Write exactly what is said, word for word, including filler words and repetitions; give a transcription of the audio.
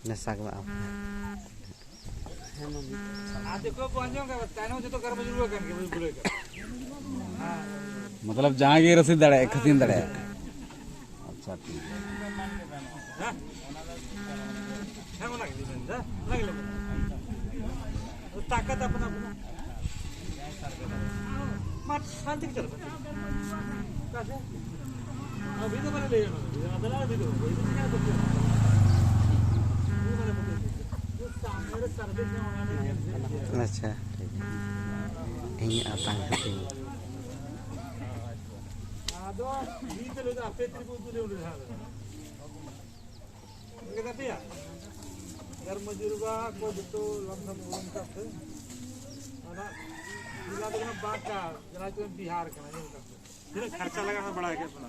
ᱢᱮᱥᱟ ᱠᱚᱣᱟ᱾ ᱟᱨ ᱫᱤᱠᱩ ᱠᱚ ᱟᱸᱡᱚᱢ ᱠᱟᱫᱟ, ᱛᱟᱭᱱᱚᱢ ᱡᱚᱛᱚ ᱜᱟᱨ ᱵᱩᱡᱷᱟᱹᱣ ᱠᱟᱱ ᱜᱮ, ᱵᱩᱡᱷᱟᱹᱣ ᱠᱟᱱ᱾ ᱢᱚᱛᱞᱚᱵ ᱡᱟᱦᱟᱸᱭ ᱜᱮ ᱨᱟᱹᱥᱤ ᱫᱟᱲᱮᱭᱟᱜᱼᱟ, ᱠᱷᱟᱹᱛᱤᱧ ᱫᱟᱲᱮᱭᱟᱜᱼᱟ᱾ ᱟᱪᱪᱷᱟ, ᱴᱷᱤᱠ ᱜᱮᱭᱟ᱾ ᱦᱮᱸ? ᱦᱮᱸ, ᱚᱱᱟ ᱜᱮᱞᱤᱧ ᱢᱮᱱᱫᱟ, ᱚᱱᱟ ᱜᱮᱞᱤᱧ ᱢᱮᱱᱫᱟ᱾ ᱛᱟᱠᱟᱛ ᱟᱯᱱᱟ ᱟᱯᱱᱟ᱾ ᱢᱟ, ᱥᱟᱱᱛᱤ ᱠᱚ ᱪᱟᱞᱟᱜ ᱠᱟᱱᱟ᱾ ᱚᱠᱟ ᱥᱮᱫ? ᱟᱨ ᱵᱷᱤᱛᱟᱹ ᱵᱟᱞᱮ ᱞᱟᱹᱭ ᱟᱢᱟ᱾ ᱟᱫᱚ ᱞᱟᱦᱟ ᱵᱷᱤᱛᱟᱹ ᱵᱟᱞᱮ ᱞᱟᱹᱭ ᱟᱢᱟ᱾ ᱟᱪᱪᱷᱟ, ᱴᱷᱤᱠ ᱜᱮᱭᱟ᱾ ᱤᱧ ᱟᱛᱟᱝ ᱠᱟᱛᱮᱧ᱾ ᱟᱫᱚ ᱵᱷᱤᱛᱟᱹ ᱞᱟᱹᱭ ᱫᱚ ᱟᱯᱮ ᱛᱤᱨᱤ ᱠᱚ ᱩᱫᱩᱜ ᱞᱮ ᱚᱸᱰᱮ ᱫᱷᱟᱨᱟ ᱨᱮ᱾ ᱜᱟᱛᱮᱭᱟ? ᱟᱨ ᱢᱟᱹᱡᱷᱤ ᱵᱟᱵᱟ ᱠᱚ ᱡᱚᱛᱚ ᱞᱟᱢᱥᱟᱢ ᱩᱨᱩᱢ ᱠᱟᱛᱮ, ᱚᱱᱟ ᱡᱮᱞᱟ ᱫᱚ ᱠᱟᱱᱟ ᱵᱟᱸᱠᱟ, ᱡᱮᱞᱟ ᱫᱚ ᱵᱤᱦᱟᱨ ᱠᱟᱱᱟ, ᱧᱮᱞ ᱠᱟᱛᱮ᱾ ᱛᱤᱱᱟᱹᱜ ᱠᱷᱟᱨᱪᱟ ᱞᱟᱜᱟᱜᱼᱟ, ᱵᱟᱲᱟᱭ ᱠᱮᱫ ᱵᱚᱱᱟ᱾